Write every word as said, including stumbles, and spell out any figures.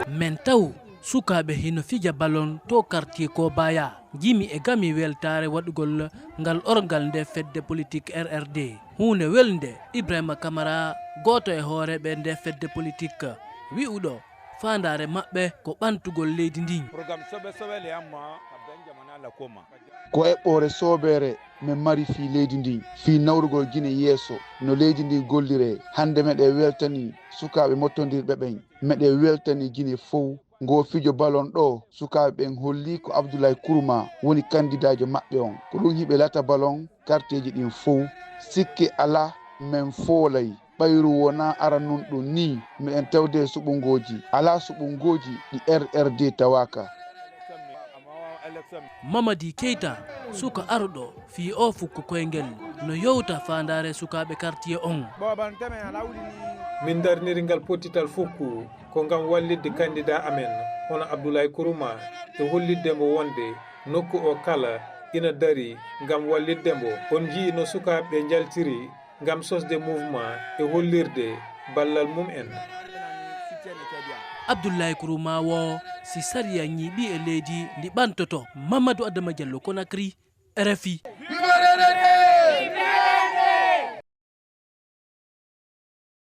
Men taw sukaaɓe hino fija balon to quartier Kobaya. Jimi e gami weltaare waɗugol ngal orgal nde fedde politique R R D. Huunde welnde, Ibrahima Kamara, gooto e hooreeɓe nde fedde politique, wi'uɗo faandaare maɓɓe ko ɓantugol leydi ndin. Programme soɓe soɓe le amma ka ben jamana la koma. Ko eɓɓoore soobeere men mari fii leydi ndin, fii nawrugol Gine yeeso, no leydi ndin golliree. Hannde meɗen weltanii sukaaɓe mottondirɓe ɓen. Meɗen weltanii Gine fow. Ngoo fijo balon ɗoo, sukaaɓe ɓen hollii ko Abdoulaye Kourouma woni kandidaajo maɓɓe on. Ko ɗun hiɓe lata balon karteeji ɗin fow. Sikke alaa, men foolay. Ɓayru wonaa aranun ɗun nii, meɗen tawde e suɓungooji. Alaa suɓungooji ɗi R R D tawaaka. Mamadi Keita, suka aruɗo fii oo fukku koyngel, no yewta faandaare sukaaɓe kartiye on. Min darniri ngal pottital fukku ko ngam wallitde kandidaa amen, hono Abdoulaye Kourouma, e hollitde mbo wonde nokku oo kala ina darii ngam wallitde mbo. On njiyii no sukaaɓe ɓee njaltiri ngam sosde mouvement e hollirde ballal mum en. Abdoulaye Kourouma woo, si sariya ñiiɓii e leydi ndi ɓantoto. Mamadou Adama Diallo, Conakry, R F I.